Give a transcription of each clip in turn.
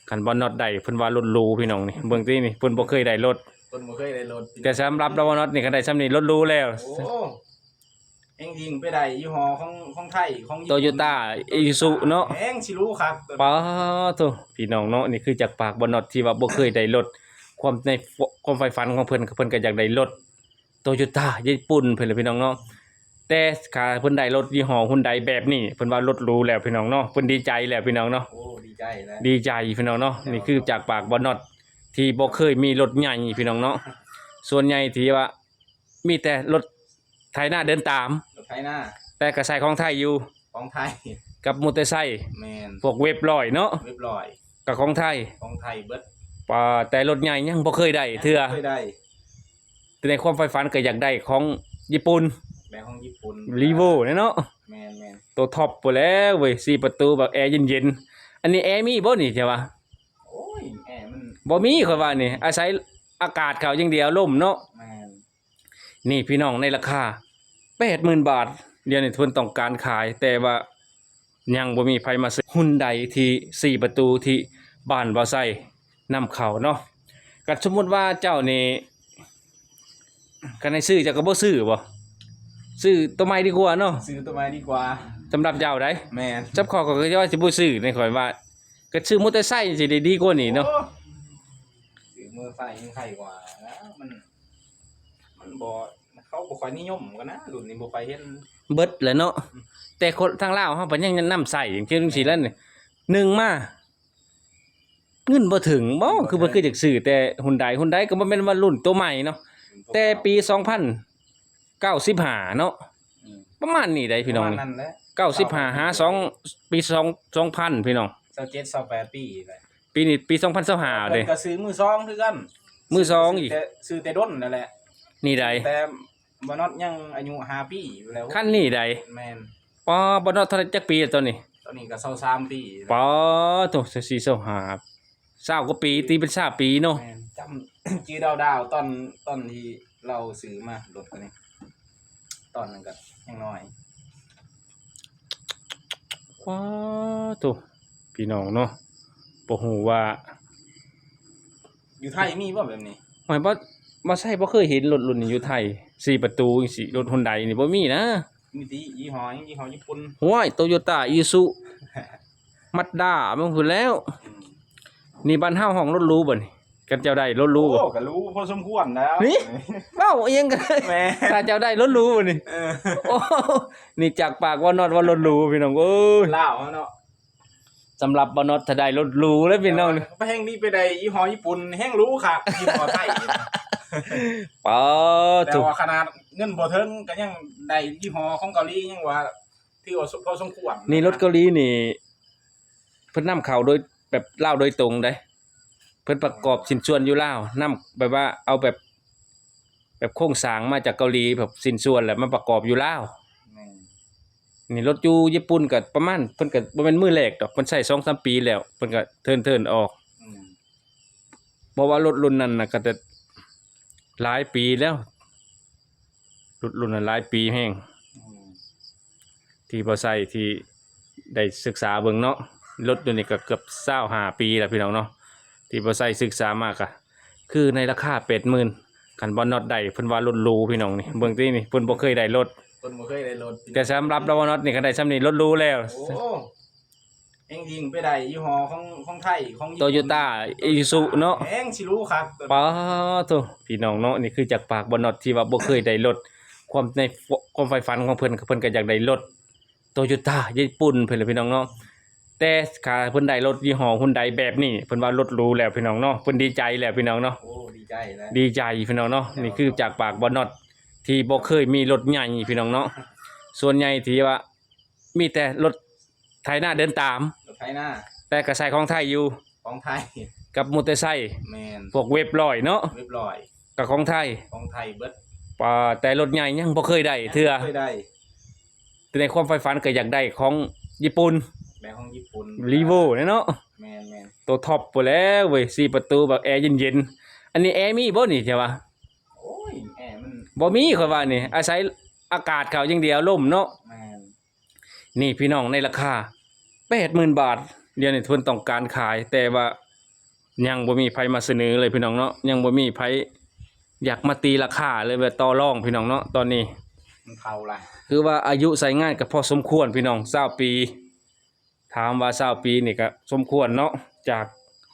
ຄັນບ່າວນັອດໄດ້ ເພິ່ນວ່າລົດຫຼູພີ່ນ້ອງນີ້ ເບິ່ງຕິນີ້ ເພິ່ນບໍ່ເຄີຍໄດ້ລົດ ເພິ່ນບໍ່ເຄີຍໄດ້ລົດ ແຕ່ສຳລັບບ່າວນັອດນີ້ ຄັນໄດ້ຊ່ຳນີ້ລົດຫຼູແລ້ວ. ໂອ້ ແຮ່ງຍິງໄປໄດ້ຍີ່ຫໍ້ຂອງ ຂອງໄທ ຂອງຍີ່ປຸ່ນ ໂຕໂຢຕ້າ ອີຊູຊູເນາະ ແຮ່ງຊິຫຼູຄັກ. ປາໂທ ພີ່ນ້ອງເນາະ ນີ້ຄືຈາກປາກບ່າວນັອດທີ່ວ່າບໍ່ເຄີຍໄດ້ລົດ ຄວາມໃນ ຄວາມໃຝ່ຝັນຂອງເພິ່ນ ເພິ່ນກໍຢາກໄດ້ລົດໂຕໂຢຕ້າຍີ່ປຸ່ນເພິ່ນແຫຼະພີ່ນ້ອງເນາະ. ແຕ່ຖ້າເພິ່ນໄດ້ລົດຍີ່ຫໍ້ຮຸ່ນໃດແບບນີ້ ເພິ່ນວ່າລົດຫຼູແລ້ວພີ່ນ້ອງເນາະ ເພິ່ນດີໃຈແລ້ວພີ່ນ້ອງເນາະ. ໂອ້ ດີໃຈແລ້ວ ດີໃຈພີ່ນ້ອງເນາະ. ນີ້ຄືຈາກປາກບ່າວນັອດທີ່ບໍ່ເຄີຍມີລົດໃຫຍ່ພີ່ນ້ອງເນາະ ສ່ວນໃຫຍ່ທີ່ວ່າ ມີແຕ່ລົດໄຖນາເດີນຕາມ ລົດໄຖນາ ແຕ່ກໍໃຊ້ຂອງໄທຢູ່ ຂອງໄທ ກັບມໍເຕີໄຊ ແມ່ນ ພວກເວັບຮ້ອຍເນາະ ເວັບຮ້ອຍ ກໍຂອງໄທ ຂອງໄທເບິດ. ປາ ແຕ່ລົດໃຫຍ່ຍັງບໍ່ເຄີຍໄດ້ເທື່ອ ຍັງບໍ່ເຄີຍໄດ້ ແຕ່ໃນຄວາມໃຝ່ຝັນກໍຢາກໄດ້ຂອງຍີ່ປຸ່ນ ໄດ້ຂອງຍີ່ປຸ່ນ ຣີໂວ້ເນາະ ແມ່ນໆ ໂຕທັອບພຸ້ນແຫຼະເວີຍ ສີ່ປະຕູແບບແອເຢັນໆ. ອັນນີ້ແອມີບໍ່ນີ້ ເຈົ້າວ່າ? ໂອ້ຍ ແອມັນ ບໍ່ມີ ຂ້ອຍວ່ານີ້ ອາໄສອາກາດເຂົ້າຢ່າງດຽວ ລົມເນາະ ແມ່ນ. ນີ້ພີ່ນ້ອງ ໃນລາຄາແປດໝື່ນບາດ ດຽວນີ້ເພິ່ນຕ້ອງການຂາຍ ແຕ່ວ່າຍັງບໍ່ມີໃຜມາຊື້. ຮຸ່ນໃດທີ່ສີ່ປະຕູທີ່ບ້ານບ່າວໄຊນຳເຂົ້າເນາະ. ກໍສົມມຸດວ່າເຈົ້ານີ້ ຄັນໃຫ້ຊື້ເຈົ້າກໍບໍ່ຊື້ບໍ? ຊື້ໂຕໃໝ່ດີກວ່າເນາະ ຊື້ໂຕໃໝ່ດີກວ່າ ສຳລັບເຈົ້າໃດ໋. ແມ່ນ ສຳລັບຂ້ອຍ ຂ້ອຍກໍວ່າຊິບໍ່ຊື້ນີ້ ຂ້ອຍວ່າ ກໍຊື້ມໍເຕີໄຊຊິໄດ້ດີກວ່ານີ້ເນາະ. ໂອ້ ຊື້ມໍເຕີໄຊຍັງໄຄກວ່ານະ ມັນ ມັນບໍ່ ເຂົາບໍ່ຄ່ອຍນິຍົມກັນນະ ລຸ້ນນີ້ບໍ່ຄ່ອຍເຫັນ ເບິດແຫຼະເນາະ. ອືມ ແຕ່ຄົນທາງລາວເຮົາເພິ່ນຍັງນຳໃຊ້ ຈັ່ງຊີ້ແລ້ວນີ້ ໜຶ່ງມາເງິນບໍ່ເຖິງບໍ ຄືບໍ່ຄືຢາກຊື້ແຕ່ຮຸ່ນໃດ ຮຸ່ນໃດກໍບໍ່ແມ່ນວ່າລຸ້ນໂຕໃໝ່ເນາະ ແຕ່ປີສອງພັນເກົ້າສິບຫ້າເນາະ. ອືມ ປະມານນີ້ໃດ໋ພີ່ນ້ອງ ປະມານນັ້ນແຫຼະ ເກົ້າສິບຫ້າ ຫາສອງ ປີສອງ ສອງພັນພີ່ນ້ອງ ຊາວເຈັດ ຊາວແປດປີແຫຼະ. ປີນີ້ປີສອງພັນຊາວຫ້າເດ້ ເພິ່ນກໍຊື້ມືສອງຄືກັນ ມືສອງອີກ ຊື້ແຕ່ ຊື້ແຕ່ດົນນັ້ນແຫຼະ ນີ້ໃດ໋ ແຕ່ບ່າວນັອດຍັງອາຍຸຫ້າປີຢູ່ແລ້ວ ຄັນນີ້ໃດ໋. ແມ່ນ ປາ ບ່າວນັອດເທົ່າໃດ ຈັກປີແລ້ວຕອນນີ້? ຕອນນີ້ກໍຊາວສາມປີແລ້ວ. ປາໂທ ຊາວສີ່ ຊາວຫ້າ ຊາວກວ່າປີ ຕີເປັນຊາວປີເນາະ. ແມ່ນ ຈຳຈື່ດາວໆ ຕອນ ຕອນທີ່ລາວຊື້ມາລົດຄັນນີ້ ຕອນນັ້ນກໍຍັງນ້ອຍ. ປາໂທ ພີ່ນ້ອງເນາະ ບໍ່ຮູ້ວ່າຢູ່ໄທມີບໍ່ແບບນີ້? ໂອ້ຍ ບໍ່ ບໍ່ໃຊ່ ບໍ່ເຄີຍເຫັນລົດລຸ້ນນີ້ຢູ່ໄທ ສີ່ປະຕູຈັ່ງຊີ້ ລົດຮຸ່ນໃດນີ້ບໍ່ມີນະ. ມີແຕ່ຍີ່ຫໍ້ຫຍັງ ຍີ່ຫໍ້ຍີ່ປຸ່ນ ຫ້ວຍ ໂຕໂຢຕ້າ ອີຊູຊູ ມັດດ້າ ມັນພຸ້ນແລ້ວ. ອືມ ນີ້ບ້ານເຮົາຮ້ອງລົດຫຼູບໍ່ນີ້? ຄັນເຈົ້າໄດ້ລົດຫຼູບໍ່? ໂອ້ ກໍຫຼູພໍສົມຄວນແລ້ວ ນີ້ ເວົ້າອີ່ຫຍັງກໍໄດ້. ແມ່ນ ຖ້າເຈົ້າໄດ້ລົດຫຼູບໍ່ນີ້? ເອີ ໂອ້ ນີ້ຈາກປາກບ່າວນັອດວ່າລົດຫຼູ ພີ່ນ້ອງເອີຍ ລາວເຮົາເນາະ. ສຳລັບບ່າວນັອດ ຖ້າໄດ້ລົດຫຼູເລີຍພີ່ນ້ອງ ແຕ່ວ່າໄປແຮ່ງນີ້ໄປໄດ້ຍີ່ຫໍ້ຍີ່ປຸ່ນ ແຮ່ງຫຼູຄັກຍີ່ຫໍ້ໄທ. ປາໂທ ແຕ່ວ່າຂະໜາດເງິນບໍ່ເຖິງກໍຍັງໄດ້ຍີ່ຫໍ້ຂອງເກົາຫຼີ ຍັງວ່າຖືວ່າພໍສົມຄວນ. ນີ້ລົດເກົາຫຼີນີ້ ເພິ່ນນຳເຂົ້າໂດຍ ແບບລາວໂດຍຕົງເດ້ ເພິ່ນປະກອບຊິ້ນສ່ວນຢູ່ລາວ ນຳ ແບບວ່າເອົາແບບ ແບບໂຄງສ້າງມາຈາກເກົາຫຼີ ແບບຊິ້ນສ່ວນແລ້ວມາປະກອບຢູ່ລາວ. ແມ່ນ ນີ້ລົດຢູ່ຍີ່ປຸ່ນກໍປະມານ ເພິ່ນກໍບໍ່ແມ່ນມື້ແລກດອກ ເພິ່ນໃຊ້ສອງສາມປີແລ້ວ ເພິ່ນກໍເທີນໆອອກ. ອືມ ເພາະວ່າລົດລຸ້ນນັ້ນນະ ກໍແຕ່ຫຼາຍປີແລ້ວ ລົດລຸ້ນນັ້ນຫຼາຍປີແຮງ. ອືມ ທີ່ບ່າວໄຊທີ່ໄດ້ສຶກສາເບິ່ງເນາະ ລົດຢູ່ນີ້ກໍເກືອບຊາວຫ້າປີແລ້ວພີ່ນ້ອງເນາະ ທີ່ບ່າວໄຊສຶກສາມາກໍຄືໃນລາຄາແປດໝື່ນ ຄັນບ່າວນັອດໄດ້ ເພິ່ນວ່າລົດຫຼູພີ່ນ້ອງນີ້ ເບິ່ງຕິນີ້ ເພິ່ນບໍ່ເຄີຍໄດ້ລົດ ເພິ່ນບໍ່ເຄີຍໄດ້ລົດ ແຕ່ສຳລັບບ່າວນັອດນີ້ ຄັນໄດ້ຊ່ຳນີ້ລົດຫຼູແລ້ວ. ໂອ້ ແຮ່ງຍິງໄປໄດ້ຍີ່ຫໍ້ຂອງ ຂອງໄທ ຂອງຍີ່ປຸ່ນ ໂຕໂຢຕ້າ ອີຊູຊູເນາະ ແຮ່ງຊິຫຼູຄັກ. ປາໂທ ພີ່ນ້ອງເນາະ ນີ້ຄືຈາກປາກບ່າວນັອດທີ່ວ່າບໍ່ເຄີຍໄດ້ລົດ ຄວາມໃນ ຄວາມໃຝ່ຝັນຂອງເພິ່ນ ເພິ່ນກໍຢາກໄດ້ລົດໂຕໂຢຕ້າຍີ່ປຸ່ນເພິ່ນແຫຼະພີ່ນ້ອງເນາະ. ແຕ່ຖ້າເພິ່ນໄດ້ລົດຍີ່ຫໍ້ຮຸ່ນໃດແບບນີ້ ເພິ່ນວ່າລົດຫຼູແລ້ວພີ່ນ້ອງເນາະ ເພິ່ນດີໃຈແລ້ວພີ່ນ້ອງເນາະ. ໂອ້ ດີໃຈແລ້ວ ດີໃຈພີ່ນ້ອງເນາະ. ນີ້ຄືຈາກປາກບ່າວນັອດທີ່ບໍ່ເຄີຍມີລົດໃຫຍ່ພີ່ນ້ອງເນາະ ສ່ວນໃຫຍ່ທີ່ວ່າ ມີແຕ່ລົດໄຖນາເດີນຕາມ ລົດໄຖນາ ແຕ່ກໍໃຊ້ຂອງໄທຢູ່ ຂອງໄທ ກັບມໍເຕີໄຊ ແມ່ນ ພວກເວັບຮ້ອຍເນາະ ເວັບຮ້ອຍ ກໍຂອງໄທ ຂອງໄທເບິດ. ປາ ແຕ່ລົດໃຫຍ່ຍັງບໍ່ເຄີຍໄດ້ເທື່ອ ຍັງບໍ່ເຄີຍໄດ້ ແຕ່ໃນຄວາມໃຝ່ຝັນກໍຢາກໄດ້ຂອງຍີ່ປຸ່ນ ໄດ້ຂອງຍີ່ປຸ່ນ ຣີໂວ້ເນາະ ແມ່ນໆ ໂຕທັອບພຸ້ນແຫຼະເວີຍ ສີ່ປະຕູແບບແອເຢັນໆ. ອັນນີ້ແອມີບໍ່ນີ້ ເຈົ້າວ່າ? ໂອ້ຍ ແອມັນ ບໍ່ມີ ຂ້ອຍວ່ານີ້ ອາໄສອາກາດເຂົ້າຢ່າງດຽວ ລົມເນາະ ແມ່ນ. ນີ້ພີ່ນ້ອງ ໃນລາຄາແປດໝື່ນບາດ ດຽວນີ້ເພິ່ນຕ້ອງການຂາຍ ແຕ່ວ່າ ຍັງບໍ່ມີໃຜມາສະເໜີເລີຍພີ່ນ້ອງເນາະ, ຍັງບໍ່ມີໃຜຢາກມາຕີລາຄາເລີຍ ແບບຕໍ່ລອງພີ່ນ້ອງເນາະ. ຕອນນີ້ ມັນເຖົ້າລະ ຄືວ່າອາຍຸໃຊ້ງານກໍພໍສົມຄວນພີ່ນ້ອງ, ຊາວປີ. ຖາມວ່າຊາວປີນີ້ກໍສົມຄວນເນາະ, ຈາກ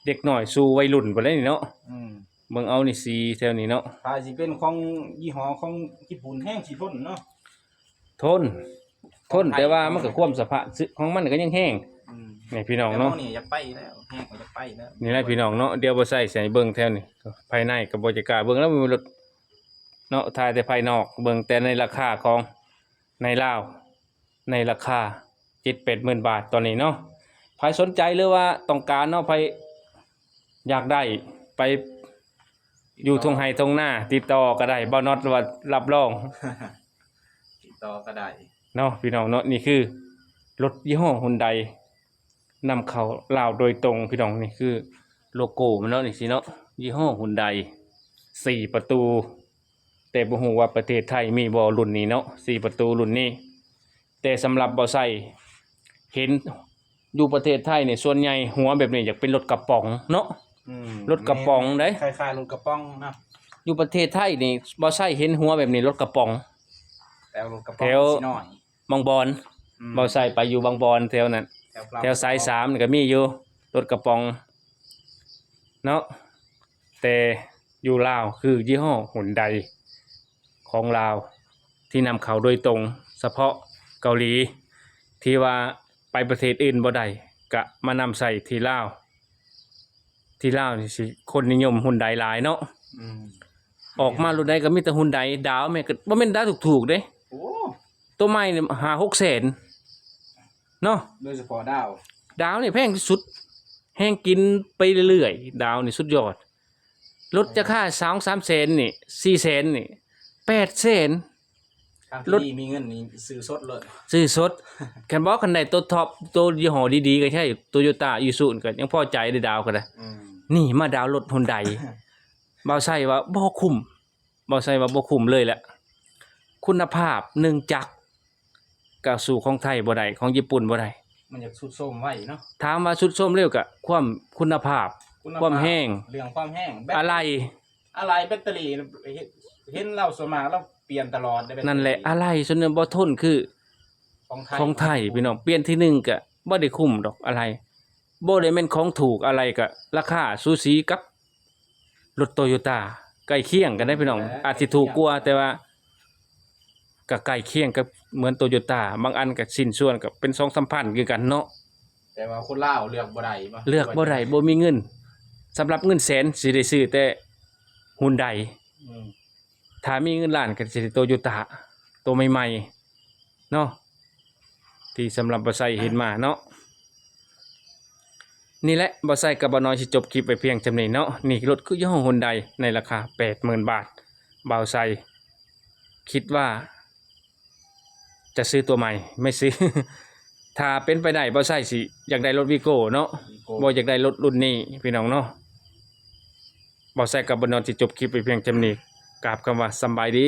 ເດັກນ້ອຍສູ່ໄວລຸ້ນພຸ້ນແຫຼະນີ້ເນາະ. ອືມ ເບິ່ງເອົານີ້ ສີແຖວນີ້ເນາະ ຖ້າຊິເປັນຂອງຍີ່ຫໍ້ຂອງຍີ່ປຸ່ນແຮງຊິທົນເນາະ. ທົນ ທົນ ແຕ່ວ່າມັນກໍຄວາມສະພາບຂອງມັນກໍຍັງແຮງ. ອືມ ນີ້ພີ່ນ້ອງເນາະ, ແຕ່ເຮົານີ້ຢາກໄປແລ້ວ ແຮງກໍຢາກໄປແລ້ວ. ນີ້ແຫຼະພີ່ນ້ອງເນາະ, ດຽວບໍ່ໃສ່ໃຫ້ເບິ່ງແຖວນີ້, ພາຍໃນກໍບໍ່ຈະກ້າເບິ່ງແລ້ວ, ມີລົດເນາະ, ຖ່າຍແຕ່ພາຍນອກ, ເບິ່ງແຕ່ໃນລາຄາຂອງໃນລາວ ໃນລາຄາເຈັດແປດໝື່ນບາດຕອນນີ້ເນາະ. ໃຜສົນໃຈ ຫຼືວ່າຕ້ອງການເນາະ, ໃຜຢາກໄດ້ໄປຢູ່ທົ່ງໄຮ່ທົ່ງນາ ຕິດຕໍ່ກໍໄດ້, ບ່າວນອດວ່າຮັບຮອງ ຕິດຕໍ່ກໍໄດ້ເນາະ ພີ່ນ້ອງເນາະ. ນີ້ຄືລົດຍີ່ຫໍ້ຮຸນໄດ ນຳເຂົ້າລາວໂດຍຕົງພີ່ນ້ອງ. ນີ້ຄືໂລໂກ້ມັນເນາະ, ນີ້ຊີ້ເນາະ, ຍີ່ຫໍ້ຮຸນໄດ ສີ່ປະຕູ, ແຕ່ບໍ່ຮູ້ວ່າປະເທດໄທມີບໍ່ລຸ້ນນີ້ເນາະ, ສີ່ປະຕູລຸ້ນນີ້. ແຕ່ສຳລັບບ່າວໄຊເຫັນຢູ່ປະເທດໄທນີ້ ສ່ວນໃຫຍ່ຫົວແບບນີ້ຢາກເປັນລົດກະປ໋ອງເນາະ. ອືມ ລົດກະປ໋ອງເດ້ ແມ່ນໆ ຄ້າຍໆລົດກະປ໋ອງນະ. ຢູ່ປະເທດໄທນີ້ ບ່າວໄຊເຫັນຫົວແບບນີ້ ລົດກະປ໋ອງ ແຕ່ວ່າລົດກະປ໋ອງ ແຖວ ມັນຊິນ້ອຍ ບາງບອນ. ອືມ ບ່າວໄຊໄປຢູ່ບາງບອນແຖວນັ້ນ ແຖວ ແຖວສາຍສາມນີ້ກໍມີຢູ່ ລົດກະປ໋ອງເນາະ. ແຕ່ຢູ່ລາວຄືຍີ່ຫໍ້ຮຸນໄດຂອງລາວ ທີ່ນຳເຂົ້າໂດຍຕົງສະເພາະເກົາຫຼີ ທີ່ວ່າໄປປະເທດອື່ນບໍ່ໄດ້ ກະມານຳໃຊ້ທີ່ລາວ. ທີ່ລາວນີ້ຊິຄົນນິຍົມຮຸນໄດຫຼາຍເນາະ. ອືມ ອອກມາລຸ້ນໃດກໍມີແຕ່ຮຸນໄດ. ດາວແມ່ນກໍບໍ່ແມ່ນດາວຖືກໆເດ້. ໂອ້ ໂຕໃໝ່ນີ້ຫ້າຫົກແສນເນາະ, ໂດຍສະເພາະດາວ ດາວນີ້ແພງທີ່ສຸດ, ແຮງກິນໄປເລື້ອຍໆ. ດາວນີ້ສຸດຍອດ. ລົດຈາຄ່າສອງສາມແສນນີ້ ສີ່ແສນນີ້ ແປດແສນ. ທາງທີ່ດີມີເງິນນີ້ຊື້ສົດໂລດ ຊື້ສົດ. ຄັນບໍ່ ຄັນໄດ້ໂຕທັອບ ໂຕຍີ່ຫໍ້ດີໆ ກໍໃຊ້ໂຕໂຍຕ້າ ອີຊູ ກໍຍັງພໍໃຈໄດ້ ດາວກໍໄດ້. ອືມ ນີ້ມາດາວລົດຮຸນໄດ ບ່າວໄຊວ່າບໍ່ຄຸ້ມ, ບ່າວໄຊວ່າບໍ່ຄຸ້ມເລີຍແຫຼະ. ຄຸນນະພາບເນື່ອງຈາກ ກໍສູ້ຂອງໄທບໍ່ໄດ້ ຂອງຍີ່ປຸ່ນບໍ່ໄດ້. ມັນຢາກຊຸດໂຊມໄວເນາະ. ຖາມວ່າຊຸດໂຊມເລັວກໍຄວາມຄຸນນະພາບ ຄຸນນະພາບ ຄວາມແຮງ ເລື່ອງຄວາມແຮງ ແບັດ ອາໄຫຼ່ ອາໄຫຼ່ແບັດເຕີຣີ ເຫັນ ເຫັນລາວສ່ວນມາກລາວປ່ຽນຕະຫຼອດເດ້ ແບັດເຕີຣີ ນັ້ນແຫຼະ. ອາໄຫຼ່ສ່ວນໜຶ່ງບໍ່ທົນຄືຂອງໄທ ຂອງໄທພີ່ນ້ອງ. ປ່ຽນທີໜຶ່ງກໍບໍ່ໄດ້ຄຸ້ມດອກອາໄຫຼ່, ບໍ່ໄດ້ແມ່ນຂອງຖືກ. ອາໄຫຼ່ກໍລາຄາສູສີກັບ ລົດໂຕໂຍຕ້າ ໃກ້ຄຽງກັນໄດ໋ພີ່ນ້ອງ. ແມ່ນແຫຼະ ອາດຊິຖືກກວ່າ ແຕ່ວ່າກໍໃກ້ຄຽງກັບເໝືອນໂຕໂຍຕ້າ. ບາງອັນກໍຊິ້ນສ່ວນກໍເປັນສອງສາມພັນຄືກັນເນາະ. ແຕ່ວ່າຄົນລາວເລືອກບໍ່ໄດ້ ເລືອກບໍ່ໄດ້ ບໍ່ມີເງິນ. ສຳລັບເງິນແສນຊິໄດ້ຊື້ແຕ່ຮຸນໄດ. ອືມ ຖ້າມີເງິນລ້ານກໍຊິໄດ້ໂຕໂຍຕ້າ ໂຕໃໝ່ໆ ເນາະ ທີ່ສຳລັບບ່າວໄຊເຫັນມາເນາະ. ນີ້ແຫຼະ ບ່າວໄຊກັບບ່າວນ້ອຍຊິຈົບຄລິບໄວ້ພຽງສ່ຳນີ້ເນາະ. ນີ້ລົດຄືຍີ່ຫໍ້ຮຸນໄດໃນລາຄາແປດໝື່ນບາດ. ບ່າວໄຊຄິດວ່າຈະຊື້ຕົວໃໝ່ ໄມ່ຊື້. ຖ້າເປັນໄປໄດ້ ບ່າວໄຊຊິຢາກໄດ້ລົດວີໂກ້ເນາະ ວີໂກ້ ບໍ່ຢາກໄດ້ລົດລຸ້ນນີ້ພີ່ນ້ອງເນາະ. ບ່າວໄຊກັບບ່າວນ້ອຍຊິຈົບຄລິບໄວ້ພຽງສ່ຳນີ້. ກາບຄຳວ່າສຳບາຍດີ.